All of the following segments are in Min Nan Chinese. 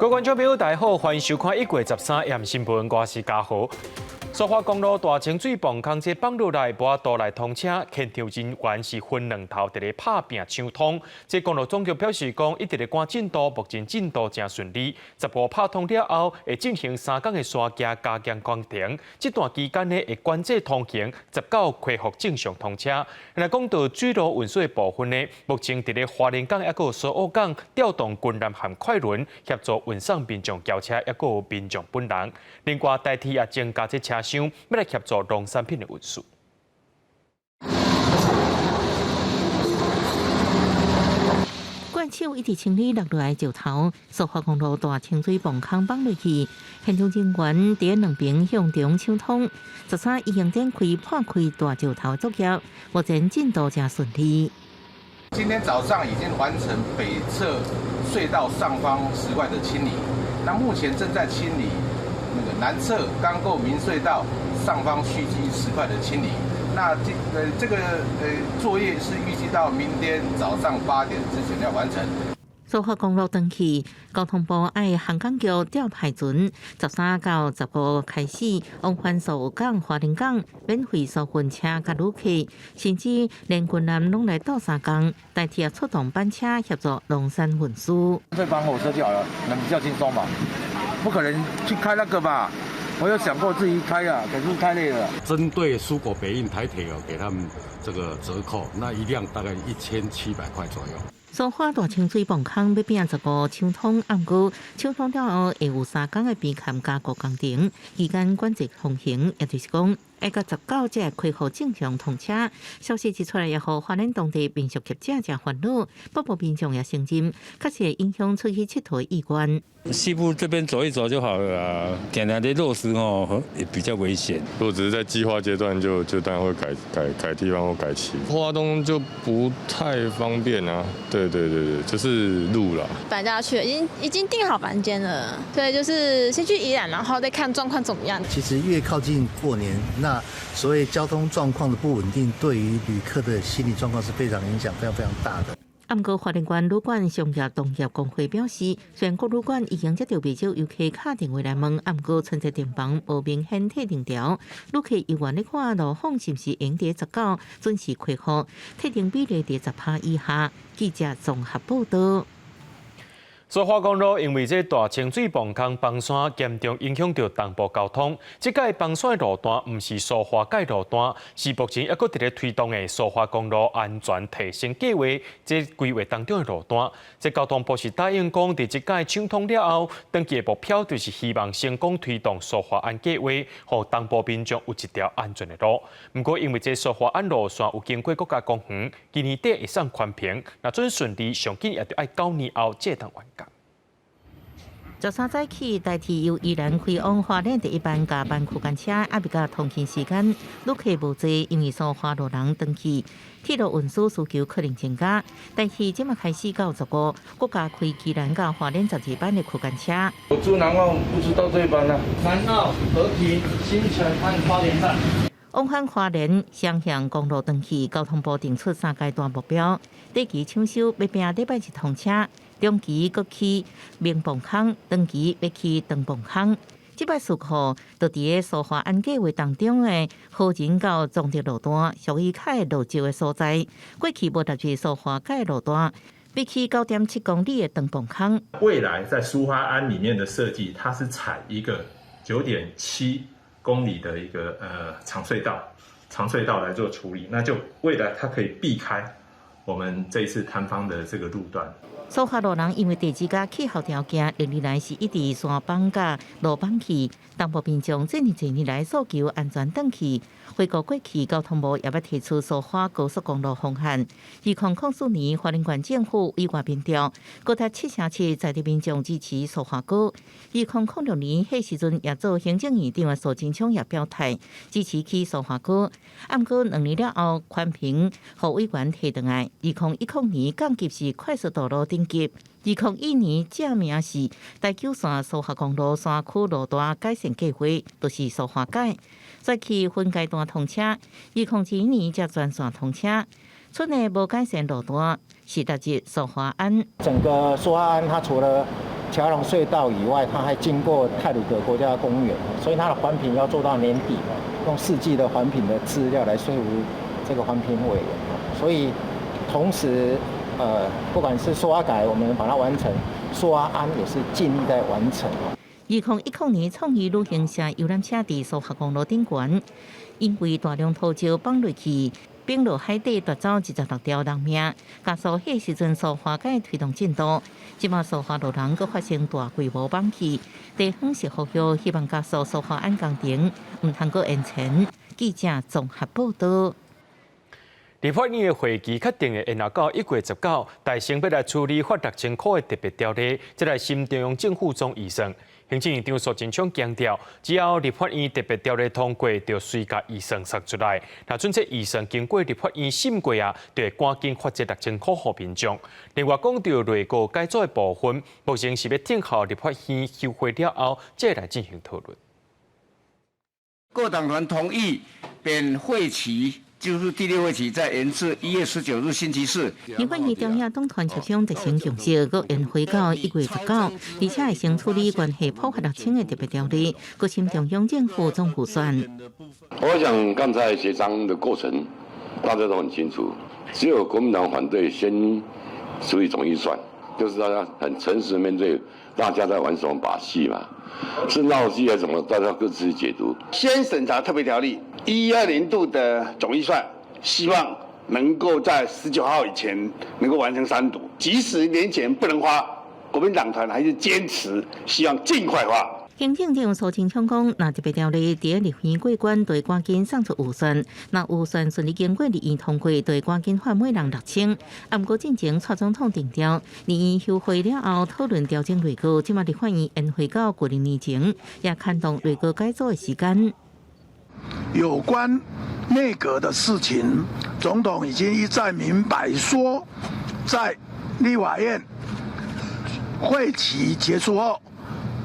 位觀眾朋友，大家好，歡迎收看1月13暗新聞，我是嘉豪。蘇花公路大清水磅空這放落來，無法度來通車，現場人員是分兩頭佇咧拍拚搶通。這公路總局表示講，一直咧趕進度，目前進度誠順利。15拍通了後，會進行3工的沙屐加強工程。這段期間呢，會關制通行，19恢復正常通車。來講到水路運輸的部分呢，目前佇咧花蓮港抑閣蘇澳港調動軍艦和快輪協助運送民眾轎車，抑閣有民眾本人。另外，台鐵也增加這車廂，欲來協助農產品的運輸。慣手一直清理落來的石頭，蘇花公路大清水磅空放落去，現場人員佇兩邊向中搶通，13已經展開破開大石頭作業，目前進度誠順利。今天早上已經完成北側隧道上方石塊的清理，那目前正在清理那個南側鋼構明隧道上方蓄積石塊的清理。那這個作業是預計到明天早上8點之前要完成。蘇花公路斷去，交通部愛航港局調派船，13到15開始往返蘇澳港、花蓮港，免費疏運車佮旅客，甚至連軍艦攏來鬥相共，台鐵也出動班車協助農產運輸。這班火車就好了，能比較輕鬆嘛？不可能去開那個吧？我有想過自己開啊，可是太累了。針對蔬果北運台鐵有給他們這個折扣，那一輛大概1700塊左右。蘇花大清水磅空欲拼15搶通，毋過搶通了後會有3工的邊崁加固工程，期間管制通行，也就是講，愛到19才會恢復正常通車。消息一出來，也予花蓮當地民宿業者誠煩惱，北部民眾也承認，確實會影響出去𨑨迌意願。西部這邊走一走就好了啦，定定咧落石吼，也比較危險。如果只是在計劃階段就，就當然會改改改地方或改期。花東就不太方便啊，對對對對，就是路啦。搬家去了，已經訂好房間了，對，就是先去宜蘭，然後再看狀況怎麼樣。其實越靠近過年，那所謂交通狀況的不穩定，對於旅客的心理狀況是非常影響，非常非常大的。毋過，花蓮縣旅館商業同業公會表示，雖然各旅館已經接到袂少遊客敲電話來問，毋過春節訂房無明顯退訂潮，旅客猶原咧看路況是毋是會佇19準時恢復，退訂比例佇10%以下。記者綜合報道。蘇花公路因為這大清水磅空崩山，嚴重影響著東部交通。這擺崩山路段毋是蘇花改路段，是目前猶閣佇咧推動的蘇花公路安全提升計劃這規劃當中的路段。這交通部是答應講，佇這擺搶通了後，長期的目標就是希望成功推動蘇花安計劃，予東部民眾有一條安全的路。毋過因為這蘇花安路線有經過國家公園，今年底會送寬頻，若準順利，上緊也著愛9年後才會當完工。 13早起，台鐵由宜蘭開往花蓮第一班加班區間車，猶未到通勤時間，旅客無濟，因為蘇花路人斷去，鐵路運輸需求可能增加。台鐵這馬開始到15，閣加開宜蘭到花蓮12班的區間車。我住南澳，不知道這班啊。南澳、和平、新城和花蓮站。往返花蓮雙向公路斷去，交通部定出三階段目標：短期搶修欲拼禮拜一通車。中期閣起明磅空，長期欲起長磅空。這擺事故就佇咧蘇花安計劃當中的好仁到彰德路段，屬於較會落石的所在。過去無納入蘇花改路段，欲起9.7公里的長磅空。未來在蘇花安裡面的設計，它是採一個9.7公里的一個長隧道來做處理，那就未來它可以避開我們這一次坍方的這個路段。蘇花路人因為地質佮氣候條件，歷年來是一直山崩佮路崩去，東部民眾這爾濟年來訴求安全轉去。回顧過去，交通部也捌提出蘇花高速公路方案。2004年，花蓮縣政府委外民調，高達7成7在地民眾支持蘇花高。2006年，彼時陣也做行政院長的蘇貞昌也表態支持起蘇花高。毋過2年了後，寬頻予委員提轉來。2010年降級是快速道路等級。2021年正名是台九線蘇花公路山區路段改善計劃，就是蘇花改。再去分階段通車，2021年才全線通車。賰的無改善路段是納入蘇花安。整個蘇花安，它除了橋梁隧道以外，它還經過太魯閣國家公園，所以它的環評要做到年底，用4季的環評的資料來說服這個環評委員。所以同時，不管是蘇花改，我們把它完成；蘇花安也是盡力在完成。2010年創意旅行社遊覽車佇蘇花公路頂懸，因為大量土石放落去，崩落海底奪走26條人命，加速彼時陣蘇花改推動進度。這馬蘇花路廊閣發生大規模崩去，地方是呼籲希望加速蘇花安工程，毋通閣延遲。記者綜合報道。立法院的會期確定會延後到1月19，大成欲來處理發6000箍的特別條例，再來審中央政府總預算。行政院長蘇貞昌強調，只要立法院特別條例通過，就隨共預算送出來。若準這預算經過立法院審過啊，就會趕緊發這六千箍予民眾。另外，講到內閣改組的部分，目前是欲等候立法院休會了後，再來進行討論。各黨團同意免會期。就是第六會期再延至1月19日星期四。立法院朝野黨團協商達成共識，閣延會到1月19，而且會先處理關係普發六千的特別條例，閣審中央政府總預算。我想剛才協商的過程，大家都很清楚，只有國民黨反對先處理總預算，就是大家很誠實面對，大家在玩什麼把戲嘛？是鬧劇還是什麼？大家各自解讀。先審查特別條例，112年度的總預算，希望能夠在19號以前能夠完成三讀。即使年前不能發，國民黨團還是堅持希望盡快發。行政長蘇貞昌講，若特別條例佇立院過關，就會趕緊送出預算；若預算順利經過立院通過，就會趕緊發每人六千。啊，毋過進前蔡總統定調，立院休會了後討論調整內閣，這馬立法院延會到舊年前，也牽動內閣改組的時間。有關內閣的事情，總統已經一再明白說，在立法院會期結束後，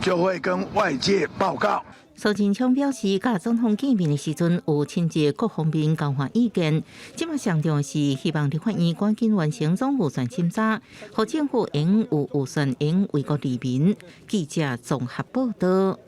就會跟外界報告。蘇貞昌表示，佮總統見面的時陣，有親自各方面交換意見。這馬上重要是希望立法院趕緊完成總預算審查，予政府會有預算會為國利民。記者綜合報道。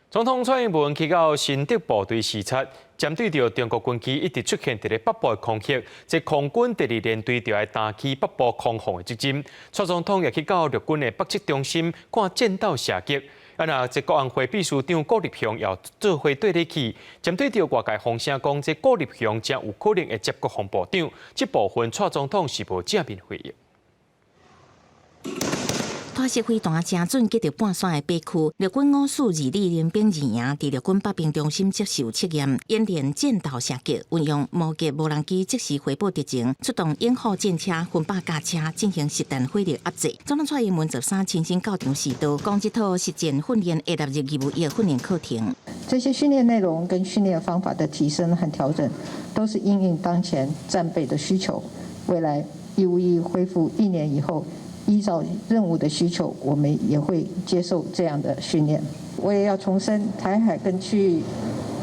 總統蔡英文去到新竹部隊視察，針對著中國軍機一直出現佇咧北部的空襲，這空軍第二聯隊就愛擔起北部空防的責任。蔡總統也去到陸軍的北測中心看戰鬥射擊。啊，若這國安會秘書長顧立雄也做伙綴咧去，針對著外界風聲講，這顧立雄誠有可能會接國防部長，這部分蔡總統是無正面回應。拖式飛彈誠準擊著半山的北區，陸軍542聯兵二營佇陸軍北兵中心接受測驗，演練戰鬥射擊，運用摩擊無人機即時回報敵情，出動鷹虎戰車、分百架車進行實彈火力壓制。總統蔡英文13親身到場視導，講這套實戰訓練會納入義務役訓練課程。這些訓練內容跟訓練方法的提升和調整，都是因應當前戰備的需求。未來義務役恢復一年以後，依照任務的需求，我們也會接受這樣的訓練。我也要重申，台海跟區域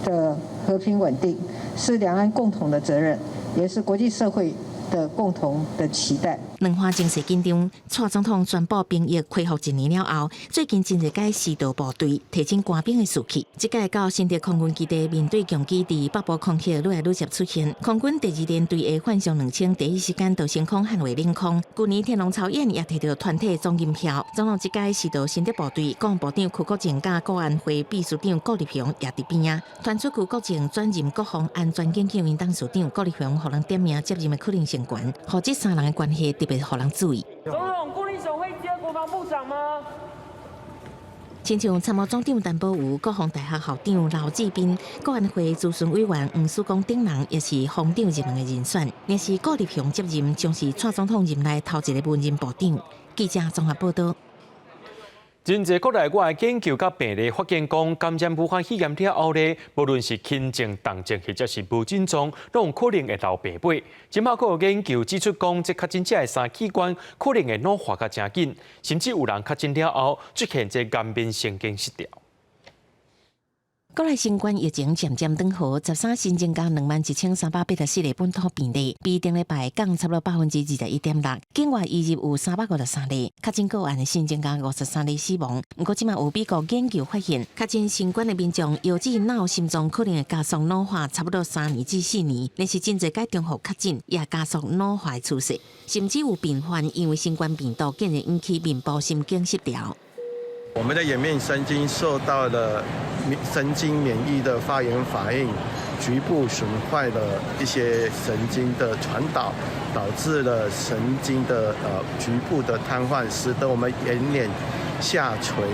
的和平穩定是兩岸共同的責任，也是國際社會的共同的期待。兩岸情勢緊張，蔡總統宣布兵役恢復一年了後，最近真濟擺視導部隊提振官兵的士氣。這擺到新竹空軍基地面對共機佇北部空襲愈來愈捷出現，空軍第二聯隊的幻象2000第一時間就升空捍衛領空。舊年天龍操演也提著團體總銀票。總統這擺視導新竹部隊，國防部長邱國正佮國安會秘書長顧立雄也佇邊仔。傳出邱國正轉任國防安全研究院董事長，顧立雄予人點名接任的可能性懸，予這三人的關係特別予人注意。總統，顧立雄會接國防部長嗎？親像參謀總長陳寶瑜、國防大學校長劉志斌、國安會諮詢委員黃思光等人，也是逢長入門的人選。若是顧立雄接任，將是蔡總統任內頭一个文人部長。記者綜合報道。真濟國內外研究佮病例發現講，感染武漢肺炎了後咧，無論是輕症、重症或者是無症狀，攏有可能會留病尾。這馬閣有研究指出講，這確診者的三器官可能會老化較誠緊，甚至有人確診了後出現這顏面神經失調。國內新冠疫情漸漸轉好，13新增加21,384例本土病例，比頂禮拜降差不多21.6%。境外移入有353例，確診個案新增加53例死亡。毋過這馬有美國研究發現，確診新冠的民眾，腰子腦心臟可能會加速老化，差不多3年至4年。但是真濟擺重複確診，也加速老化的趨勢，甚至有病患因為新冠病毒竟然引起面部神經失調。我們的顏面神經受到了神經免疫的發炎反應，局部損壞了一些神經的傳導，導致了神經的局部的癱瘓，使得我們眼瞼下垂，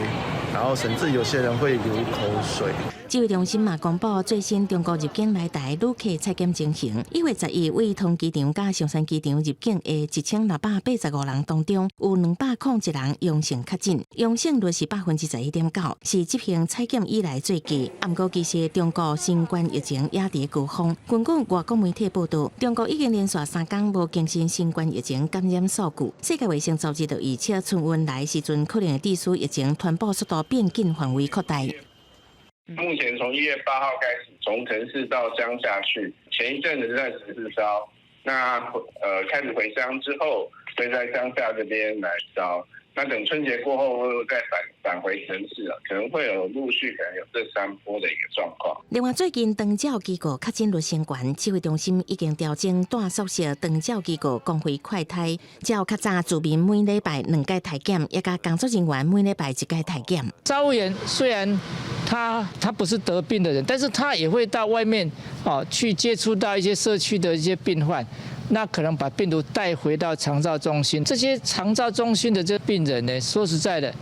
然後甚至有些人會流口水。指揮中心嘛公布最新中國入境來台旅客採檢情形，1月11對桃園機場佮松山機場入境的1685人當中，有201人陽性確診，陽性率是11.9%，是執行採檢以來最低。毋過其實中國新冠疫情也佇高峰，根據外國媒體報道，中國已經連續3天無更新新冠疫情感染數據。世界衛生組織就預測春運來時陣可能會致使疫情傳播速度變緊，範圍擴大。目前從1月8號開始，從城市到鄉下去。前一陣子在城市燒，那開始回鄉之後，會在鄉下這邊來燒。那等春節過後，會再返回城市了，可能會有陸續可能有這三波的一個狀況。另外，最近長照機構確診率升懸，指揮中心已經調整住宿舍長照機構公費快篩，照較早住民每禮拜兩擺篩檢，也佮工作人員每禮拜一擺篩檢。照護員雖然他不是得病的人，但是他也會到外面哦去接觸到一些社區的一些病患。那可能把病毒帶回到長照中心，這些長照中心的這病人呢，說實在的，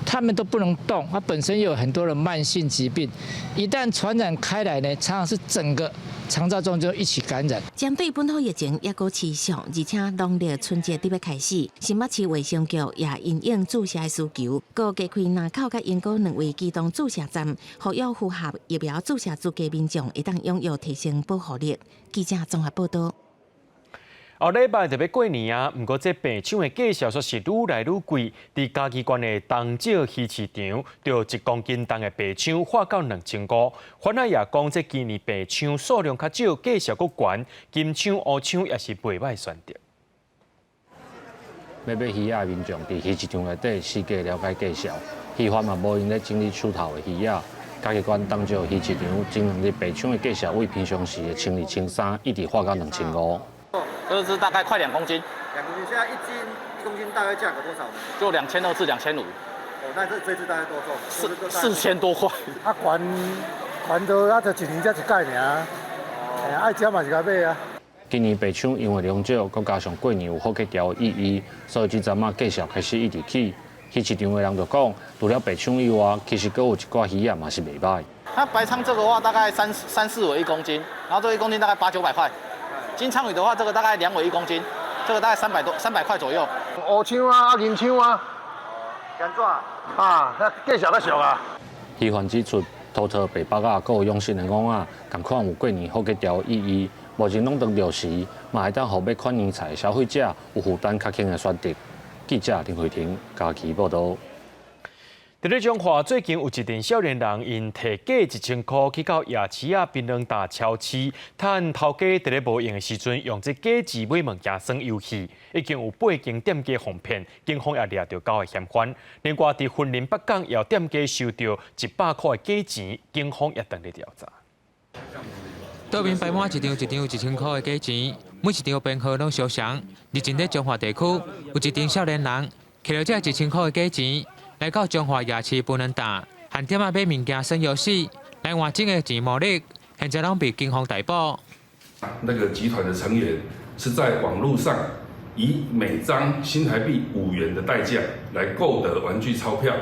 他們都不能動，他本身有很多的慢性疾病，一旦傳染開來呢，常常是整個長照中心一起感染。針對本土疫情猶閣持續，而且農曆春節得欲開始，新北市衛生局也因應注射的需求，閣加開林口佮鶯歌兩位機動注射站，呼籲符合疫苗注射資格民眾會當踴躍提升保護力。記者綜合報道。後禮拜就欲過年啊，毋過這白鯧的價數煞是愈來愈貴。佇嘉義縣的東石魚市場，著1公斤重的白鯧喊到2500。販仔也講，這今年白鯧數量較少，價數閣懸，金鯧、烏鯧也是袂䆀選擇。欲買魚仔的民眾佇魚市場內底四界了解價數，魚販嘛無閒咧整理手頭的魚仔。嘉義縣東石魚市場前兩日白鯧的價數對平常時的1200、1300，一直喊到2500。這隻大概快2公斤。2公斤，現在一斤1公斤大概價格多少呢？就2200至2500。哦，那這隻大概多重？4000多塊。啊，懸懸到啊，就一年才一擺爾。哦。愛食嘛是共買啊。今年白鯧因為量少，閣加上過年有好客潮的意義，所以這陣仔價數開始一直起。魚市場的人就講，除了白鯧以外，其實閣有一寡魚仔嘛是袂䆀。它白鯧這個話大概三三四尾1公斤，然後這1公斤大概八九百塊。金槍魚的話，這個大概兩尾1公斤，這個大概300多300塊左右。烏鯧啊，銀鯧啊，安怎？啊，價數較俗啊。魚販指出，土套白腹仔，閣有養生的戇仔，仝款有過年好客潮的意義。目前攏當著時，嘛會當予欲款年菜的消費者有負擔較輕的選擇。記者林慧婷嘉義報導。佇咧彰化，最近有一陣少年人𪜶提假1000箍去到夜市仔檳榔擔超市，趁頭家佇咧無閒的時陣，用這假錢買物件耍遊戲，已經有八間店家予騙，警方也掠著九個嫌犯。另外，佇雲林北港也有店家收著100箍的假錢，警方也正咧調查。桌面擺滿一張一張1000箍的假錢，每一張編號攏相仝。日前佇彰化地區，有一陣少年人摕著這1000箍的假錢，來到彰化夜市檳榔擔，限店仔買物件耍遊戲，來換真的錢無力，現在攏被警方逮捕。那個集團的成員是在網路上以每張新台幣5元的代價來購得玩具鈔票，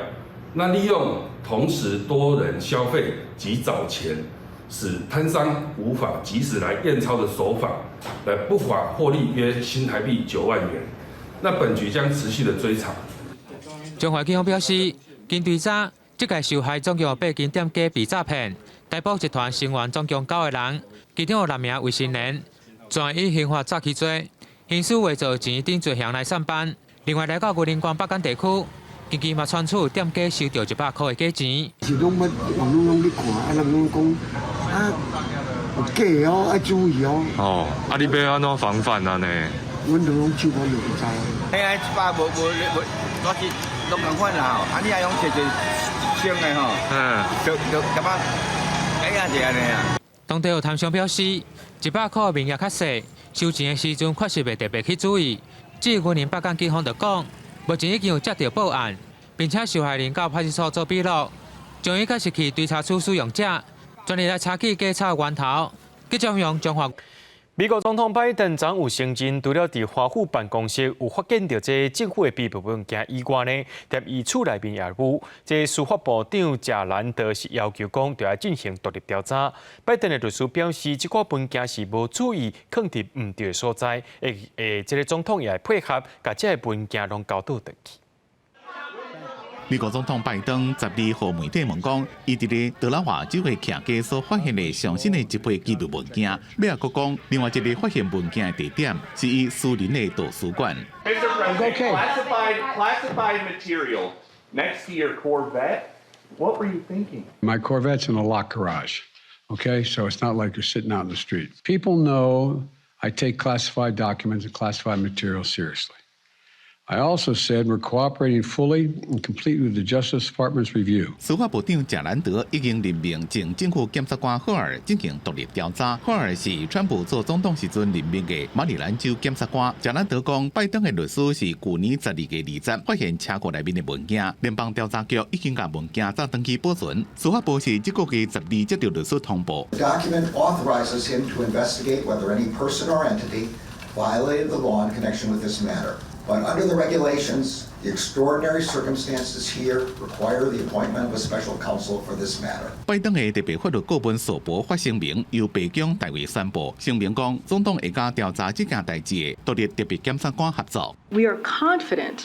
那利用同時多人消費及找錢，使攤商無法及時來驗鈔的手法，來不法獲利約新台幣9萬元。那本局將持續的追查。彰化警方表示，根據查，這屆受害總共有八間店家被詐騙，逮捕集團成員總共九個人，其中有六名未成年，全以刑法早起罪，刑事偽造錢等罪嫌來送辦。另外，來到雲林縣北港地區，近期嘛傳出店家收著100箍的假錢。是攏捌網路攏咧看，啊人攏講啊有假哦，愛注意哦。哦，啊你欲按怎防範按呢？阮都攏手講就毋知。嘿啊，100無無無，我是攏仝款啦吼，啊你也用摕一千的吼，就就感覺哎呀是按呢啊。當地有攤商表示，100箍的面額較細，收錢的時陣確實袂特別去注意。至於雲林北港警方就講，目前已經有接著報案，並且受害人到派出所做筆錄，將伊確實去追查出使用者，全力來查起假鈔源頭，繼續用中華。美國總統拜登昨有承認，除了佇華府辦公室有發現著這政府的秘密文件以外呢，佇伊厝內面也有。這司法部長賈蘭德是要求講，著愛進行獨立調查。拜登的律師表示，這寡文件是無注意囥佇毋對的所在，會會這个總統也會配合，共這个文件攏交倒轉去。美國總統拜登12號媒體問講，伊佇咧德拉華州的徛家所發現的上新的一批機密文件，尾仔閣講，另外一个發現文件的地點是伊私人的圖書館。 Mr. President, classified material next to your Corvette. What were you thinking? My Corvette's in a locked garage, okay? So it's not like you're sitting out in the street. People know I take classified documents and classified material seriously. I also said we're cooperating fully and completely with the Justice Department's review. 司法部長賈蘭德已經任命前政府檢察官赫爾進行獨立調查。赫爾是川普做總統時陣任命的馬里蘭州檢察官。賈蘭德講，拜登的律師是舊年12月20發現車庫內面的文件，聯邦調查局已經共文件轉轉去保存。司法部是這個月12接著律師通報。 The document authorizes him to investigate whether any person or entity violated the law in connection with this matter. But under the regulations, the extraordinary circumstances here require the appointment of a special counsel for this matter. 拜登的特別法律顧問索博發聲明，由白宮代為宣布。聲明講，總統會佮調查這件代誌的獨立特別檢察官合作。 We are confident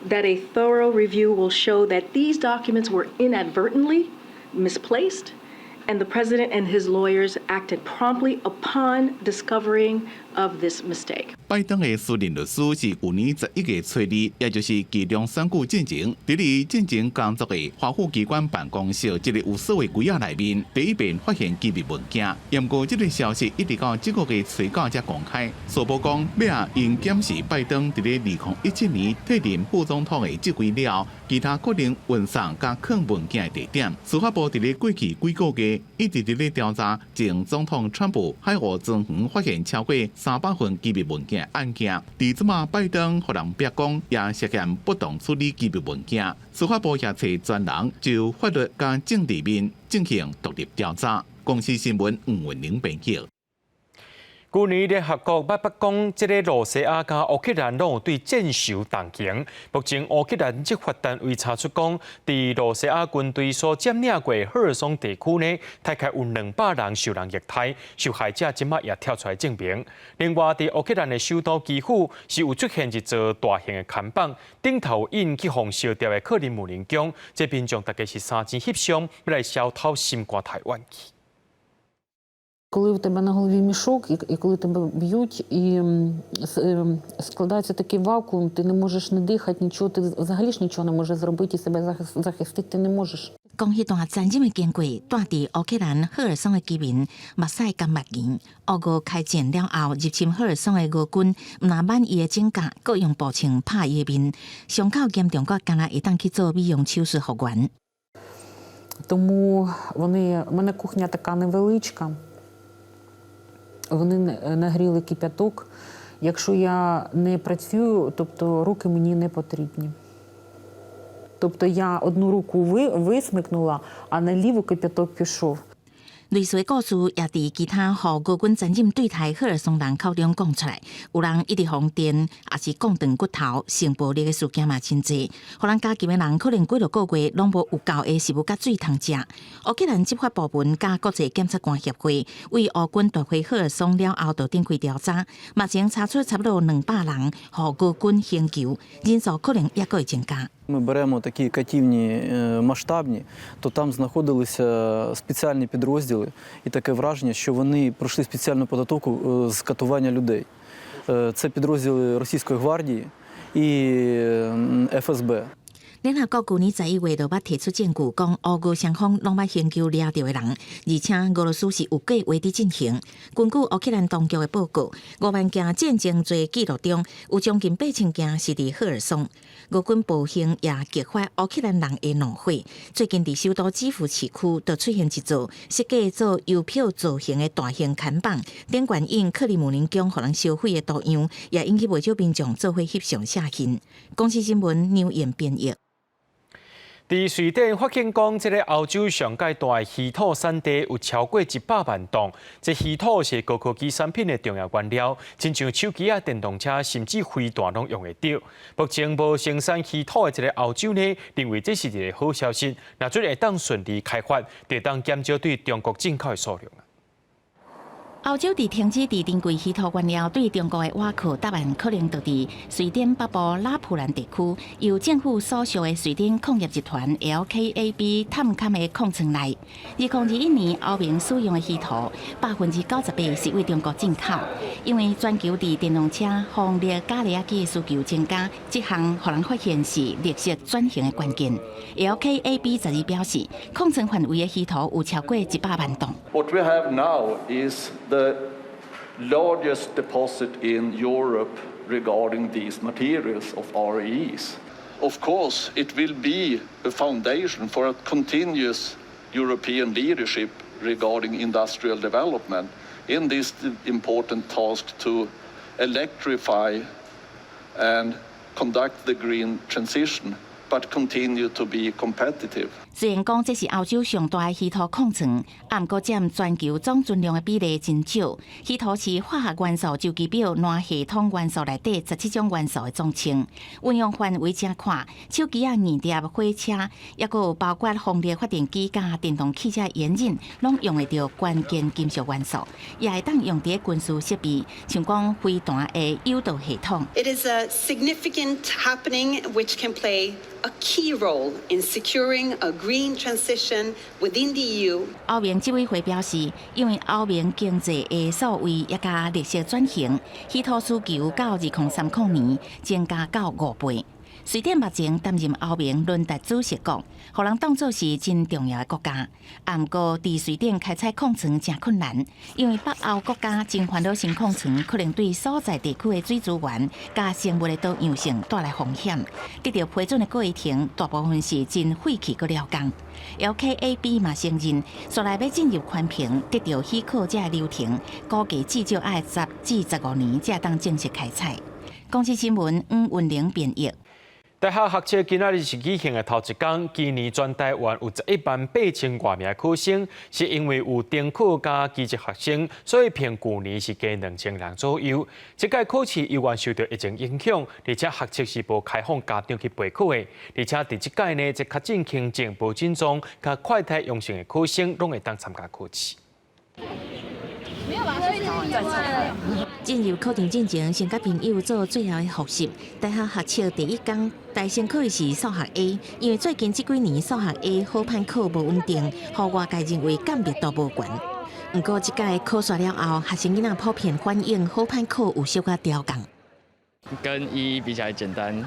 that a thorough review will show that these documents were inadvertently misplaced, and the president and his lawyers acted promptly upon discovering of this mistake. 拜登的私人律師是舊年11月初2，也就是期中選舉進前，佇咧進前工作的華府機關辦公室這个有鎖的櫃仔內面，第一遍發現機密文件。毋過這个消息一直到這個月初九才公開。索博講，尾仔𪜶檢視拜登佇咧2017年退任副總統的職位了，其他可能運送佮囥文件的地點。司法部佇咧過去幾個月一直佇咧調查前總統川普海湖莊園發現超過300份機密文件案件。佇這馬拜登予人逼宮也涉嫌不當處理機密文件，司法部也揣專人就法律佮政治面進行獨立調查。公視新聞吳文玲編輯。舊年聯合國捌捌講，這个羅西亞佮烏克蘭攏有對戰仇動刑。目前烏克蘭執法單位查出講，佇羅西亞軍隊所佔領過赫爾松地區呢，大概有200人受人虐待，受害者這馬也跳出來證明。另外，佇烏克蘭的首都基輔是有出現一座大型的看板，頂頭印去予燒著的克里姆林宮，這民眾大概是3000翕相，欲來消透心肝頭怨氣。 Коли в тебе на голові мішок, і коли тебе б'ють, і складається такий вакуум, ти не можеш не дихати, нічого, ти взагалі ж нічого не можеш зробити і себе захистити ти не можеш. 講彼段殘忍的經過，住佇烏克蘭赫爾松的居民目屎乾目眼。烏俄開戰了後，入侵赫爾松的俄軍毋但挽伊的指甲，閣用步槍拍伊的面，傷口嚴重到干焦會當去做美容手術復原。 Тому вони, у мене кухня така невеличка. Вони нагріли кипяток. Якщо я не працюю, тобто руки мені не потрібні. Тобто я одну руку висмикнула, а на ліву кипяток пішов. 類似的故事也佇其他予俄軍殘忍對待赫爾松人口中講出來，有人一直予電，抑是摃斷骨頭，性暴力的事件嘛真濟，予人監禁的人可能幾落個月攏無有夠的食物佮水通食。烏克蘭執法部門佮國際檢察官協會為烏軍奪回赫爾松了後，就展開調查，目前查出差不多200人予俄軍刑求，人數可能猶閣會增加。 Ми беремо такі катівні масштабні, то там знаходилися спеціальні підрозділи, і таке враження, що вони пройшли спеціальну підготовку з катування людей. Це підрозділи Російської гвардії і ФСБ. 聯合國舊年11月就捌提出證據，講烏俄雙方攏捌研究掠著的人，而且俄羅斯是有計劃佇進行。根據烏克蘭當局的報告，5萬件戰爭罪記錄中有將近8000件是佇赫爾松。俄軍暴行也激發烏克蘭人的怒火。最近佇首都基輔市區，就出現一座設計做郵票造型的大型看板，頂懸印克里姆林宮予人燒毀的圖樣，也引起袂少民眾做伙翕相寫信。公視新聞劉燕編譯。佇瑞典發現講，這个歐洲上蓋大的稀土產地有超過100萬噸。這稀土是高科技產品的重要原料，親像手機啊、電動車，甚至飛彈攏用會著。目前無生產稀土的這个歐洲呢，認為這是一个好消息，若準會當順利開發，就當減少對中國進口的數量。歐洲佇停止佇珍貴稀土原料對中國的倚靠，答案可能就佇瑞典北部拉普蘭地區，由政府所屬的瑞典礦業集團 LKAB 探勘的礦倉內。2021年，歐盟使用的稀土98%是對中國進口，因為全球佇電動車、風力、加熱機的需求增加，這項予人發現是綠色轉型的關鍵。LKAB 12表示，礦倉範圍的稀土有超過100萬噸。 What we have now is the largest deposit in Europe regarding these materials of REEs. Of course, it will be a foundation for a continuous European leadership regarding industrial development in this important task to electrify and conduct the green transition, but continue to be competitive. 雖然講這是歐洲上大的稀土礦倉，啊，毋過佔全球總存量的比例真少。稀土是化學元素週期表鉻系統元素內底17種元素的總稱。運用範圍誠闊，手機仔、硬碟、火車，抑閣有包括風力發電機佮電動汽車引擎，攏用會著關鍵金屬元素，也會當用佇軍事設備，像講飛彈的誘導系統。 It is a significant happening which can play a key role in securing a green transition within the EU. 歐盟執委會表示，因為歐盟經濟的數位抑佮綠色轉型，稀土需求到2030年增加到5倍。瑞典目前擔任歐盟輪值主席國，予人當做是真重要的國家。啊，毋過佇瑞典開採礦倉誠困難，因為北歐國家真煩惱新礦倉可能對所在地區的水資源佮生物的多樣性帶來風險。得著批准的過程，大部分是真費氣閣了工。LKAB 嘛承認，煞來欲進入環評得著許可這个流程，估計至少愛10至15年才當正式開採。公視新聞黃文玲編譯。大學學測今仔日是舉行的頭一工，今年全台灣有11萬8千外名考生，是因為有重考佮基籍學生，所以比舊年是加2000人左右。這屆考試猶原受著疫情影響，而且學測是無開放家長去陪考的，而且佇這屆呢，這確診輕症、無症狀、佮快篩陽性的考生，攏會當參加考試。進入考場進前，先佮朋友做最後的複習。大學學測第一工，大先考的是數學 A，因為最近這幾年數學 A 好歹考無穩定，予外界認為鑑別度無懸。毋過這屆考煞了後，學生囡仔普遍反映好歹考有小可調降。跟一一比起來簡單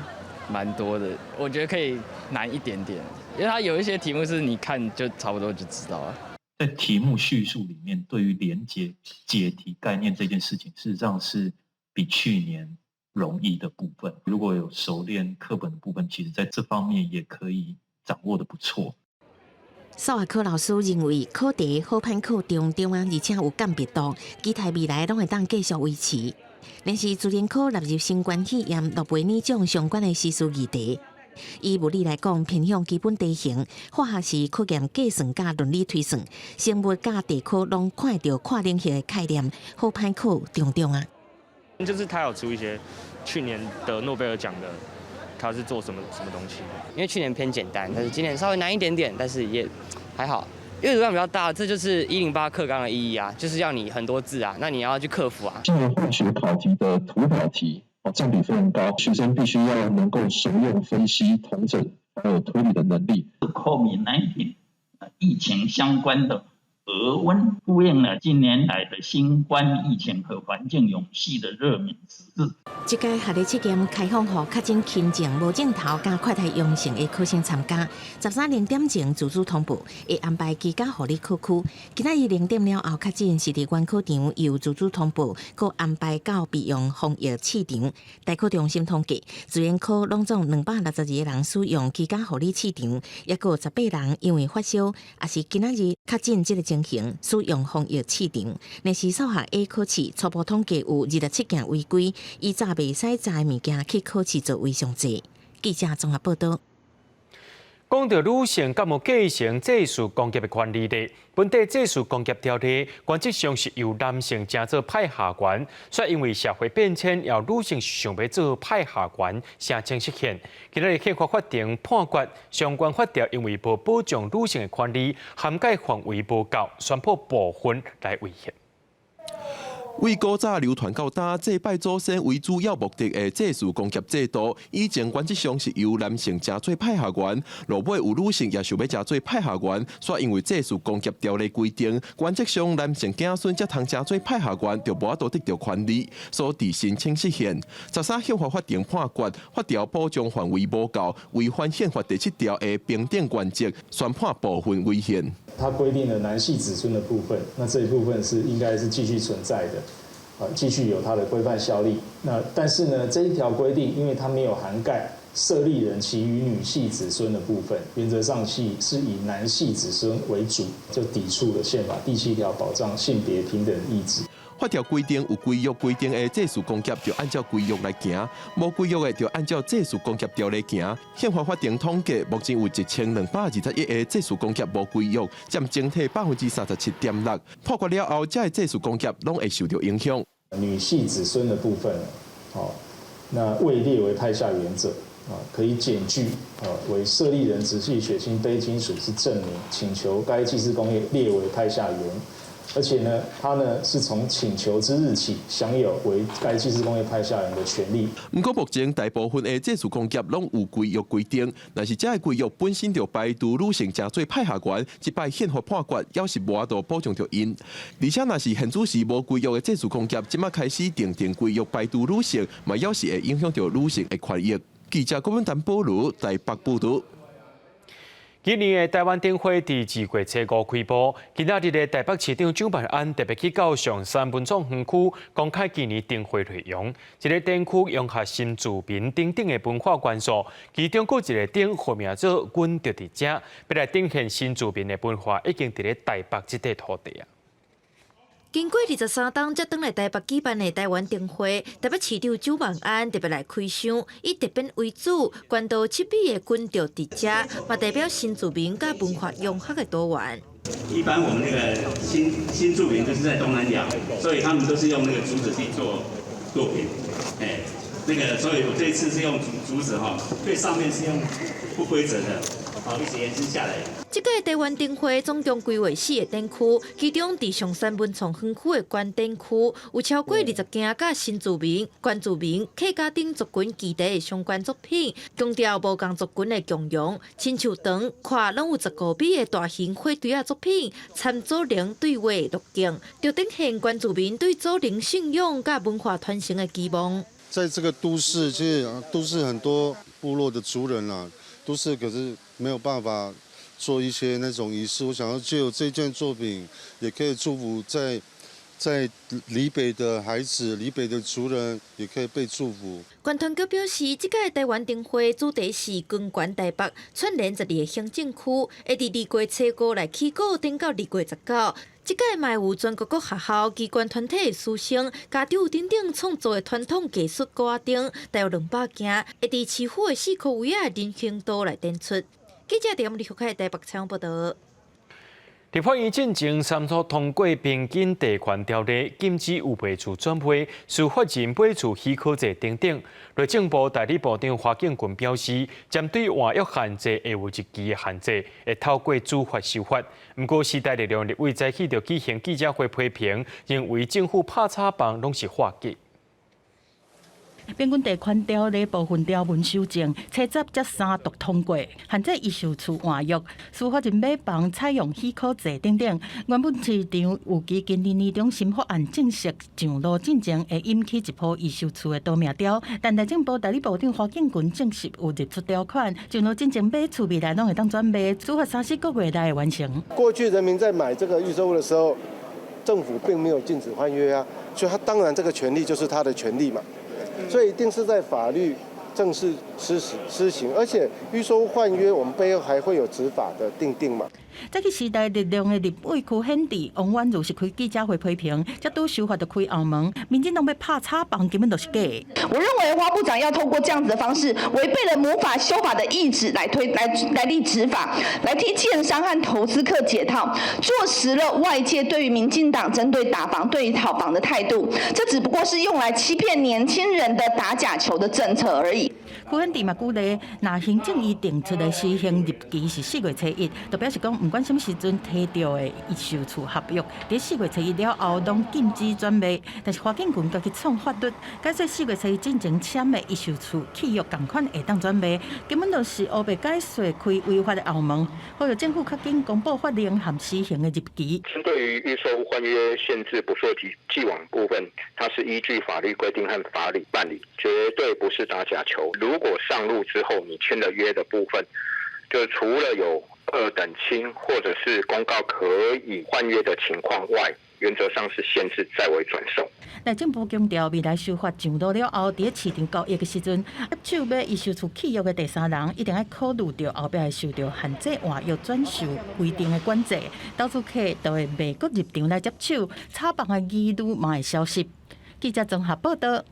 蠻多的，我覺得可以難一點點，因為它有一些題目是你看就差不多就知道了。在題目敘述裡面，對於連結解題概念這件事情，事實上是比去年容易的部分。如果有熟練課本的部分，其實在這方面也可以掌握得不錯。數學科老師認為，考題好歹考中中啊，而且有鑑別度，期待未來攏會當繼續維持。但是自然科納入新冠肺炎諾貝爾獎相關的時事議題。以物理來講，偏向基本題型；化學是考驗計算佮論理推算；生物佮地科攏看著跨領域的概念，好歹考中中啊。就是他有出一些去年得諾貝爾獎的，他是做什麼什麼東西？因為去年偏簡單，但是今年稍微難一點點，但是也還好。閱讀量比較大，這就是108課綱的意義啊，就是要你很多字啊，那你要去克服啊。今年化學考題的圖表題哦，佔比非常高，學生必須要能夠熟用分析、統整還有推理的能力。 COVID-19 疫情相關的額額溫，呼應了近年來的新冠疫情和環境永續的熱門時事。這屆學理測驗開放予確診輕症、無症頭佮快篩陽性的考生參加。13零點前自主通報，會安排居家護理考區。今仔日0點了後確診是佇原考場由自主通報，閣安排到備用防疫試場。大考中心統計，自然科攏總262個人使用居家護理試場，抑閣有18人因為發燒，抑是今仔日確診這个情形使用防疫試場。若是數學 A 考試初步統計有27件違規，以早袂使載物件去考試座位上濟。記者綜合報導。講到女性敢有繼承祭祀功業的權利咧？本地祭祀功業條例原則上是由男性成做派下員，卻因為社會變遷，由女性想欲做派下員，申請實現。今仔日憲法法庭判決相關法條因為無保障女性的權利，涵蓋範圍無夠，宣布部分來違憲。為古早流傳到今，祭拜祖先為主要目的的祭祀功業制度，以前原則上是由男性成做派下員，落尾有女性也想欲成做派下員，煞因為祭祀功業條例規定，原則上男性子孫才通成做派下員，就無法度得著權利，所以申請釋憲。13憲法法庭判決，法條保障範圍無夠，違反憲法第七條的平等原則，宣判部分違憲。它規定了男系子孫的部分，那這一部分是應該是繼續存在的，啊，繼續有它的規範效力。那但是呢，這一條規定，因為它沒有涵蓋設立人其餘女系子孫的部分，原則上是以男系子孫為主，就抵觸了憲法第七條保障性別平等意志。法條規定有規約規定的祭祀功業，就按照規約來行；無規約的，就按照祭祀功業條例行。憲法法庭統計，目前有1221个祭祀功業無規約，佔整體37.6%。判決了後，這个祭祀功業攏會受著影響。女系子孫的部分，哦，那未列為派下員者，啊，可以檢具啊為設立人直系血親卑親屬之證明，請求該祭祀功業列為派下員。而且呢，他呢是從請求之日起享有為該祭祀功業派下員的權利。毋過目前大部分的祭祀功業攏有規約規定，若是這个規約本身就排除女性成做派下員，這擺憲法判決猶是無法度保障著𪜶。而且若是現主時無規約的祭祀功業，這馬開始訂定規約排除女性，嘛猶是會影響著女性的權益。記者郭文丹保羅台北報導。今年的台灣燈會佇2月初5開幕，今仔日的台北市長蔣萬安特別去到象山文創園區公開今年燈會內容。這个展區融合新住民等等的文化元素，其中閣一个燈號名做“阮就佇遮”，欲來展現新住民的文化已經佇咧台北這塊土地啊。經過23冬才轉來台北舉辦的台灣燈會，台北市長蔣萬安特別來開箱，以特變為主，關渡七美的阮就佇遮，嘛代表新住民佮文化融合的多元。一般我們那個新住民就是在東南亞，所以他們都是用那個竹子去做作品，哎，那個所以我這一次是用竹子哈，最上面是用不規則的，好一直延伸下來。這屆台灣燈會總共規劃四个展區，其中佇象山文創園區的觀展區有超過20件佮新住民、原住民、客家等族群議題的相關作品，強調無仝族群的共融。親像長、寬攏有15米的大型火堆仔作品，參祖靈對話路徑，就展現原住民對祖靈信仰佮文化傳承的期望。在這個都市，其實都市很多部落的族人啊，都市可是沒有辦法做一些那種儀式。我想要借由這件作品，也可以祝福在離北的孩子、離北的族人，也可以被祝福。觀團局表示，這屆台灣燈會主題是光環台北，串聯12个行政區，會佇2月初5來起鼓，展到2月19。這屆嘛有全國各學校、機關團體的師生、家長等等創作的傳統藝術鼓仔燈，大約200件，會佇市府的四箍圍仔人行道來展出。記者點李福凱台北採訪報導。立法院進前三讀通過平均地權條例，禁止有賣厝轉賣、司法人買厝許可制等等。內政部代理部長華敬群表示，針對換約限制會有日期的限制，會透過主法修法。毋過時代力量立委早起就舉行記者會批評，認為政府拍炒房攏是畫假。變更地權條例部分條文修正，初十才三讀通過，限制預售厝換約、司法人買房採用許可制等等。原本市場預計今年年中新法案正式上路進前，會引起一波預售厝的奪命潮。但內政部代理部長花敬群證實有入出條款，上路進前買厝未來攏會當轉賣，司法3、4個月內會完成。過去人民在買這個預售屋的時候，政府並沒有禁止換約啊，所以他當然這個權利就是他的權利嘛，所以一定是在法律正式施行，而且預售屋換約，我們背後還會有執法的訂定嘛。這個時代力量的立委區顯智、王婉如是開記者會批評，這拄修法就開後門，民進黨欲拍炒房根本就是假。我認為花部長要透過這樣子的方式，違背了母法修法的意旨來推來來立執法，來替建商和投資客解套，坐實了外界對於民進黨針對打房、對於炒房的態度。這只不過是用來欺騙年輕人的打假球的政策而已。區顯智嘛舉例，若行政院定出的施行日期是4月初1，就表示講毋管啥物時陣提著的預售厝合約，佇4月初1了後攏禁止轉賣。但是花敬群家己創法律，解說4月初1進前簽的預售厝契約仝款會當轉賣，根本就是烏白解說開違法的後門。呼籲政府較緊公布法令和施行的日期。針對於預售換約限制不溯及既往部分，它是依據法律規定和法理辦理，絕對不是打假球。如果上路之後你簽了約的部分，就除了有二等親或者是公告可以換約的情況外，原則上是限制再為轉售。內政部強調，未來修法上路了後，佇市場交易的時陣，入手買預售厝契約的第三人，一定愛考慮著後壁會受著限制換約轉售規定的管制，投資客就會袂閣入場來接手，炒房的疑慮嘛會消失。記者綜合報道。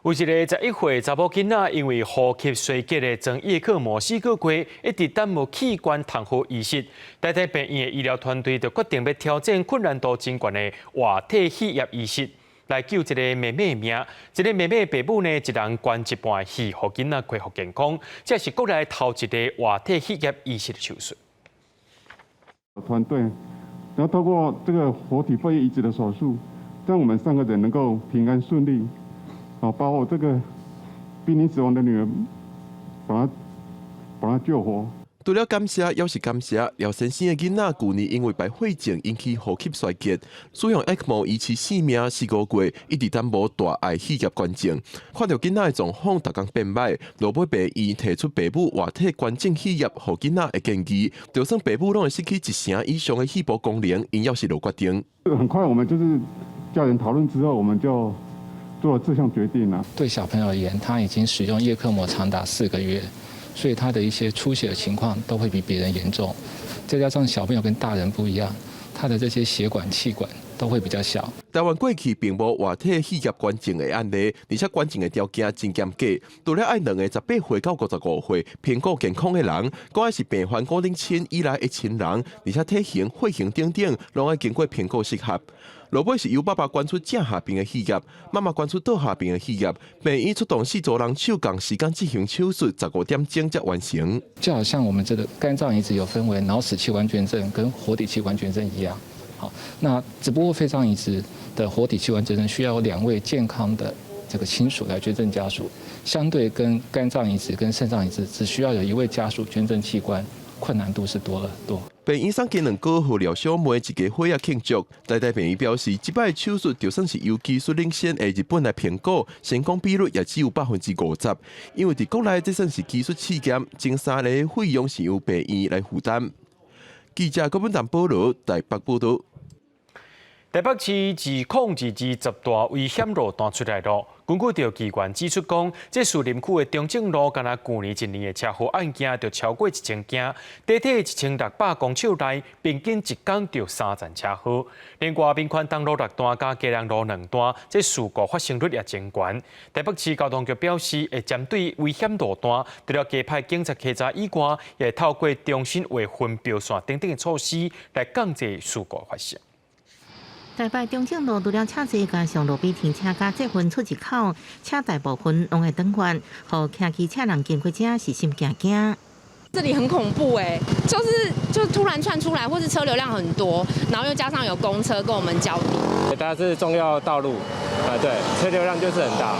有一個11歲查某囡仔，因為呼吸衰竭的裝葉克膜4個月，一直等無器官通好移植。台大病院的醫療團隊就決定欲挑戰困難度真懸的活體血液移植，來救這個妹妹的命。這個妹妹爸母呢，一人捐一半血，予囡仔恢復健康。這是國內頭一個活體血液移植的手術。團隊，然後透過這個活體肺葉移植的手術，讓我們三個人能夠平安順利。好，把我這個瀕臨死亡的女兒，把她救活。除了感謝，猶是感謝。廖先生的囡仔，舊年因為敗血症引起呼吸衰竭，使用 ECMO 維持生命4個月，一直等無大礙血液捐贈。看著囡仔的狀況，逐工變歹，落尾病院提出爸母活體捐贈血液予囡仔的建議，就算爸母攏會失去一成以上的肺部功能，𪜶猶是落決定。很快，我們就是家人討論之後，我們就做了這項決定了。對小朋友而言，他已經使用葉克膜長達4個月，所以他的一些出血的情況都會比別人嚴重。再加上小朋友跟大人不一樣，他的這些血管、氣管都會比較小。台灣過去並無活體血液捐贈的案例，而且捐贈的條件真嚴格，除了愛兩个18歲到55歲評估健康的人，閣愛是病患固定親以來的親人，而且體型、血型等等，攏愛經過評估適合。落尾是由爸爸捐出正下邊的血液，媽媽捐出倒下邊的血液。病院出動四組人手仝時間進行手術，15點鐘才完成。就好像我們這個肝臟移植有分為腦死器官捐贈跟活體器官捐贈一樣。好，那只不過肺臟移植的活體器官捐贈需要有兩位健康的這個親屬來捐贈家屬，相對跟肝臟移植跟腎臟移植只需要有一位家屬捐贈器官，困難度是多了多。病院送雞卵糕予廖小妹一家伙仔慶祝。台大病院表示，這擺手術就算是由技術領先的日本來評估，成功比率也只有50%。因為佇國內這算是技術試驗，前三年費用是由病院來負擔。記者郭本達保羅台北報導。台北市2022十大危險路段出來囉。根據著機關指出講，這士林區的中正路，敢若舊年一年的車禍案件就超過1000件，短短1600公尺內，平均一工就三層車禍。另外，民權東路六段佮基隆路兩段，這事故發生率也真懸。台北市交通局表示，會針對危險路段，除了加派警察稽查以外，也會透過重新劃分標線等等的措施，來降低事故發生。台北中正路除了車濟，加上路邊停車佮捷運出入口，車大部分攏會轉彎，予騎機車人經過遮是心驚驚。這裡很恐怖欸，就是就突然竄出來，或是車流量很多，然後又加上有公車跟我們交疊。它是重要道路啊，對，車流量就是很大。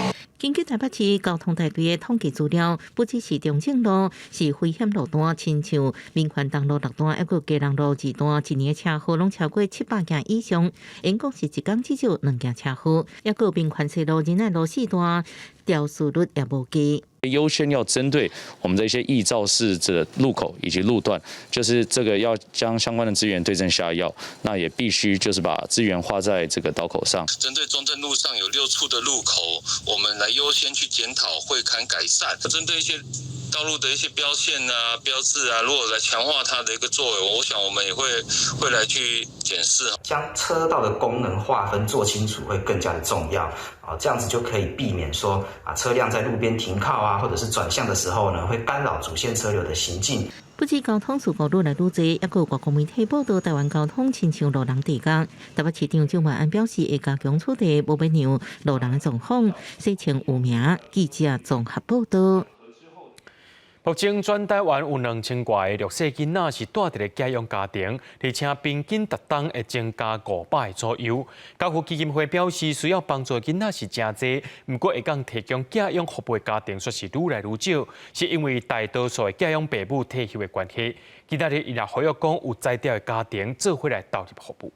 根據台北市交通大隊的統計資料，不只是中正路是危險路段，親像民權東路六段，抑閣基隆路二段，一年車禍攏超過700件以上，𪜶講是一工至少兩件車禍。抑閣民權西路、仁愛路四段，肇事率也無低。優先要針對我們的一些易肇事的路口以及路段，就是這個要將相關的資源對症下藥，那也必須就是把資源花在這個刀口上。針對中正路上有六處的路口，我們來優先去檢討、會勘改善。針對一些道路的一些標線啊、標誌啊，如果來強化它的一個作為，我想我們也會來去檢視。將車道的功能劃分做清楚會更加的重要啊，這樣子就可以避免說啊車輛在路邊停靠啊，或者是轉向的時候呢，會干擾主線車流的行進。不止交通事故愈來愈濟，抑閣有外國媒體報道，台灣交通親像路人地獄。台北市長蔣萬安表示，會加強處理，無欲讓路人的狀況。世情有名，記者綜合報道。目前全台灣有2000外個弱勢囡仔是蹛佇咧寄養家庭，而且平均逐冬會增加500個左右。家扶基金會表示，需要幫助的囡仔是誠濟，毋過會當提供寄養服務的家庭卻是愈來愈少，是因為大多數的寄養爸母退休的關係。今仔日伊也呼籲講，有才調的家庭做伙來投入服務。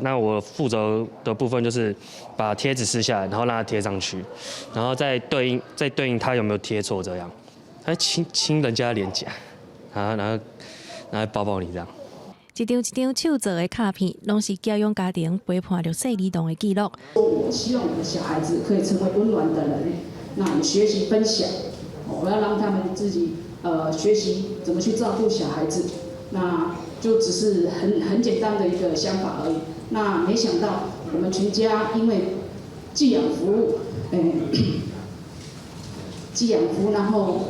那我負責的部分就是把貼紙撕下來，然後讓它貼上去，然後再對應它有沒有貼錯這樣。他親親人家臉頰，然後抱抱你這樣。一張一張手做的卡片，攏是寄養家庭陪伴弱勢兒童的記錄。我希望我的小孩子可以成為溫暖的人，那也學習分享。我要讓他們自己學習怎麼去照顧小孩子，那就只是很簡單的一個想法而已。那沒想到我們全家因為寄養服務，寄養服務，然後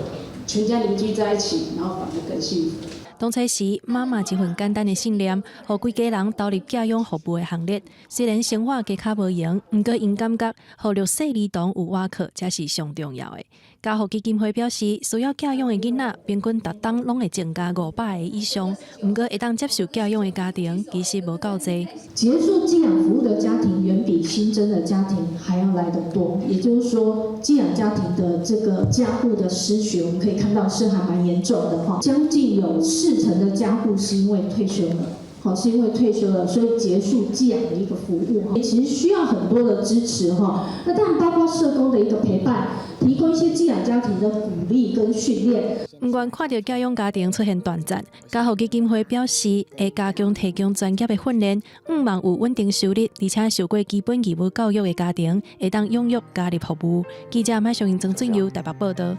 全家凝聚在一起，然後反而更幸福。當初時，媽媽一份簡單的信念，予規家人投入寄養服務的行列。雖然生活加較無閒，毋過𪜶感覺，予弱勢兒童有倚靠，才是上重要的。家扶基金會表示，需要寄養的囡仔，平均逐冬攏會增加500個以上。毋過會當接受寄養的家庭，其實無夠濟。結束寄養服務的家庭，遠比新增的家庭還要來得多。也就是說，寄養家庭的這個家戶的失血，我們可以看到是還蠻嚴重的哈。將近有40%的家戶是因為退休了，好，是因為退休了，所以結束寄養的一個服務。其實需要很多的支持哈。那當然包括社工的一個陪伴，提供一些寄養家庭的鼓勵跟訓練。毋願看著寄養家庭出現斷層，家扶基金會表示會加強提供專業的訓練，向望有穩定收入，而且受過基本義務教育的家庭，會當踴躍加入服務。記者麥尚英、曾俊佑台北報道。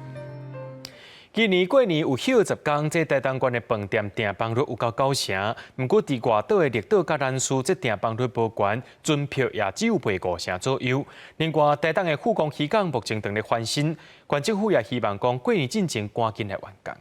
今年過年有歇10工，這台東縣的飯店訂房率有到9成。毋過佇外島的綠島佮蘭嶼，這訂房率無懸，船票也只有賣5成左右。另外，台東的富岡漁港目前正咧翻新，縣政府也希望講過年進前趕緊來完工。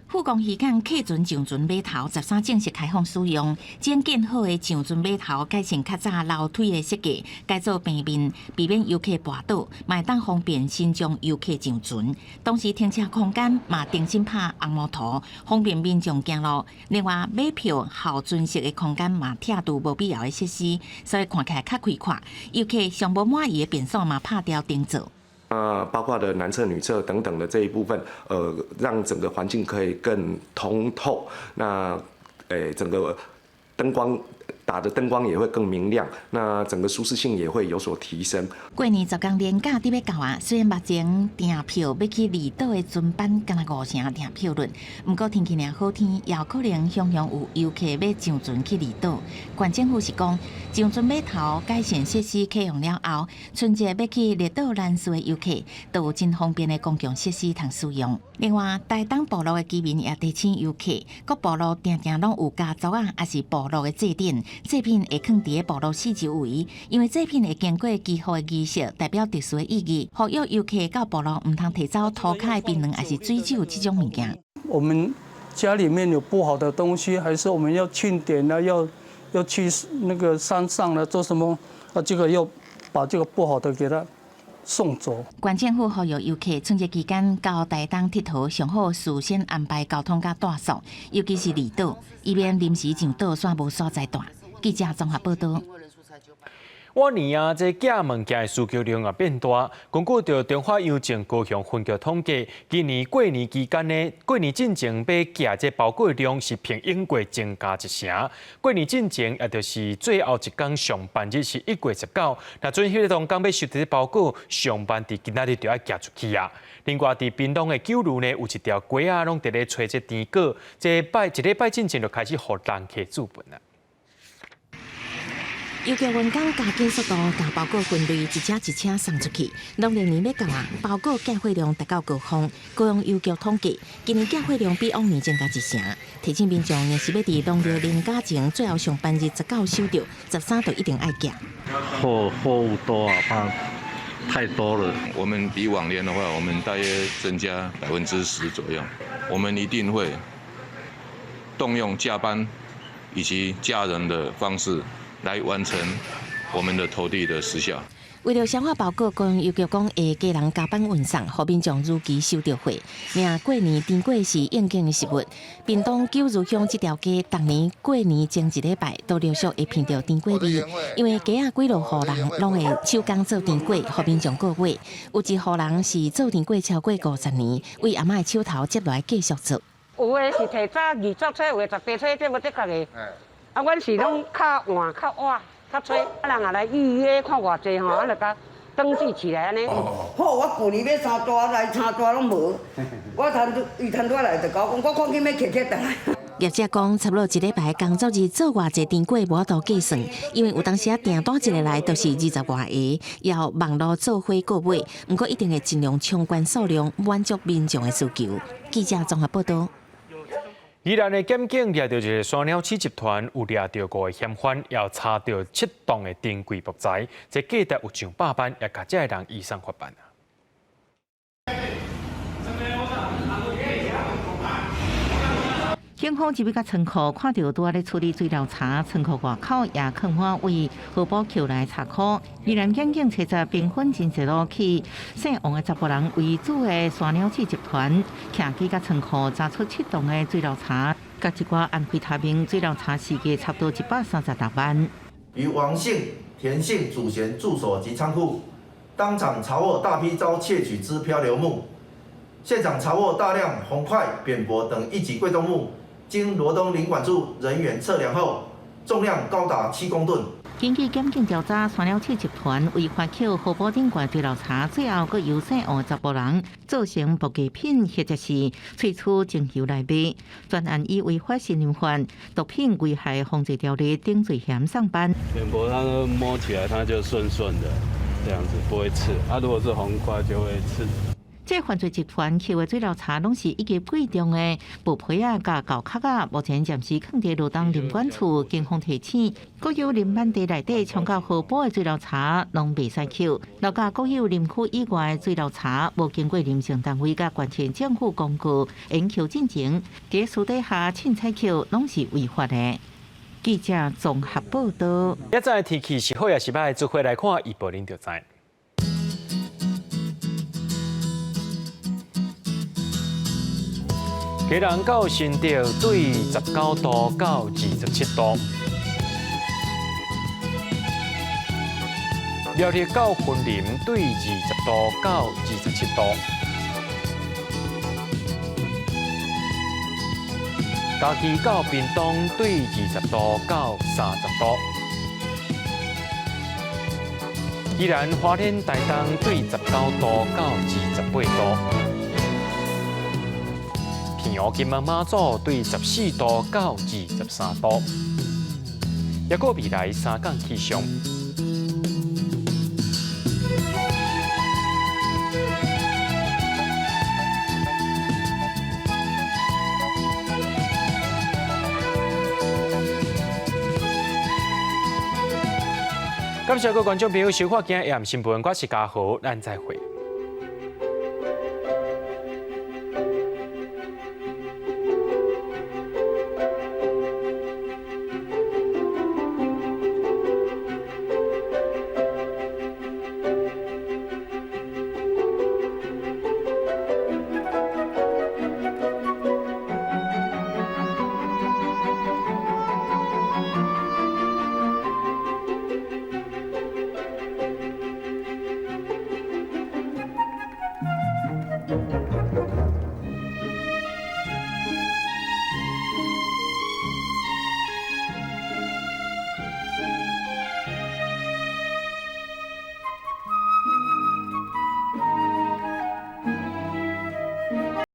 富岡漁港客船上船碼頭13正式開放使用，將建好的上船碼頭改成較早樓梯的設計，改做平面，避免遊客跋倒，嘛會當方便身障遊客上船。同時停車空間嘛重新拍紅毛塗，方便民眾行路。另外，買票候船室的空間嘛拆除無必要的設施，所以看起來較開闊。遊客上無滿意的便所嘛拍掉重做。包括的男廁、女廁等等的這一部分，讓整個環境可以更通透。那，整個燈光打的燈光也會更明亮，那整個舒適性也會有所提升。過年10工連假佇欲到啊，雖然目前訂票欲去離島的船班敢若5成訂票率，毋過天氣若好天，也有可能常常有遊客欲上船去離島。縣政府是講，上船碼頭改善設施啟用了後，春節欲去綠島蘭嶼的遊客，都有真方便的公共設施通使用。另外，台東部落的居民也提醒遊客，各部落定定攏有家族仔，抑是部落的祭典，祭品會囥佇咧部落四周圍，因為祭品會經過祈福的儀式，代表特殊的意義，呼籲遊客到部落毋通提走塗跤的檳榔，抑是水酒這種物件。我們家裡面有不好的東西，還是我們要慶典啊，要去那個山上了做什麼？啊，這個要把這個不好的給他送走。縣政府呼籲遊客春節期間到台東𨑨迌，上好事先安排交通佮住宿，尤其是離島，以免臨時上島煞無所在蹛。記者綜合報道。往年啊，這寄物件的需求量也變大。根據著中華郵政高雄分局統計，今年過年期間呢，過年進前欲寄這包裹量是比往過增加一成。過年進前，也就是最後一工上班日是1月19，若準彼个當工欲收著這包裹，上班佇今仔日就愛寄出去啊。另外，佇屏東的九如呢，有一條街仔攏佇咧揣這甜粿，這拜一禮拜進前就開始予人客注文啊。郵局員工加緊速度，共包裹分類，一車一車送出去。農曆年欲到啊，包裹寄貨量達到高峰。高雄郵局統計，今年寄貨量比往年增加一成。提醒民眾，若是欲佇農曆年假前最後上班日19收著，13就一定愛寄。貨物多啊，怕太多了。我們比往年的話，我們大約增加10%左右。我們一定會動用加班以及加人的方式，來完成我們的投遞的時效。為著消化包裹，高雄郵局講會加人加班運送，予民眾如期收著貨。爾過年甜粿是應景的食物。屏東九如鄉這條街，逐年過年前一禮拜都陸續會聞著甜粿味，因為街仔幾落戶人攏會手工做甜粿，予民眾購買。有一戶人是做甜粿超過50年，為阿嬤的手頭接落來繼續做。有的是提早20歲，有的18歲，這無的確的。啊，阮是攏較晚、較晚、較早，啊人也來預約看偌濟吼，啊就共登記起來按呢。好，我舊年買三袋來，三袋攏無。我趁拄伊趁拄來就共我講，我看見欲揢揢轉來。業者講，差不多一禮拜工作日做偌濟甜粿無法度計算，因為有當時仔訂單一个來都是20外个，要網路做伙購買，毋過一定會盡量衝關數量，滿足民眾的需求。記者綜合報導。宜蘭的檢警掠著一个山鳥鼠集團，有掠著五个嫌犯，也查著7棟的珍貴木材，這價值有上百萬，也共這个人移送法辦。警方入去到倉庫，看著拄仔咧處理水流查，倉庫外口也囥滿為荷包扣來查箍。宜蘭檢警查實兵分真濟路去姓王的查埔人為主的山鳥鼠集團，徛起佮倉庫查出7棟的水流查，佮一寡安非他命水流查市價差不多136萬。於王姓、田姓祖賢住所及倉庫，當場查獲大批遭竊取之漂流木，現場查獲大量紅檜、扁柏等一級貴重木。經羅東林管處人員測量後，重量高達7公噸。根據檢警調查，山鳥鼠集團違法抾荷包頂懸水流查，最後閣由姓王的查埔人做成木藝品，或者是萃取精油來賣。專案以違法森林法、毒品危害防治條例等罪嫌送辦。扁柏它摸起來它就順順的，這樣子不會刺。啊，如果是紅檜就會刺。這犯罪集團抾的水流柴攏是一級貴重的布皮仔佮厚殼仔，目前暫時囥佇羅東林管處。警方提醒，國有林產地內底衝到河埔的水流柴攏袂使抾，留甲國有林區以外的水流柴，無經過林政單位佮縣市政府公告，用抾進前，佇私底下凊彩抾攏是違法的。記者綜合報導。現在天氣是好抑是䆀，做伙來看預報，恁就知。基隆到新竹對19度到27度，苗栗到雲林對20度到27度，嘉義到屏東對20度到30度，宜蘭花蓮台東對19度到28度。澎湖金門馬祖對14度到23度，抑閣未來3天氣象。感謝各位觀眾朋友收看今日的新聞，我是嘉豪，咱再會。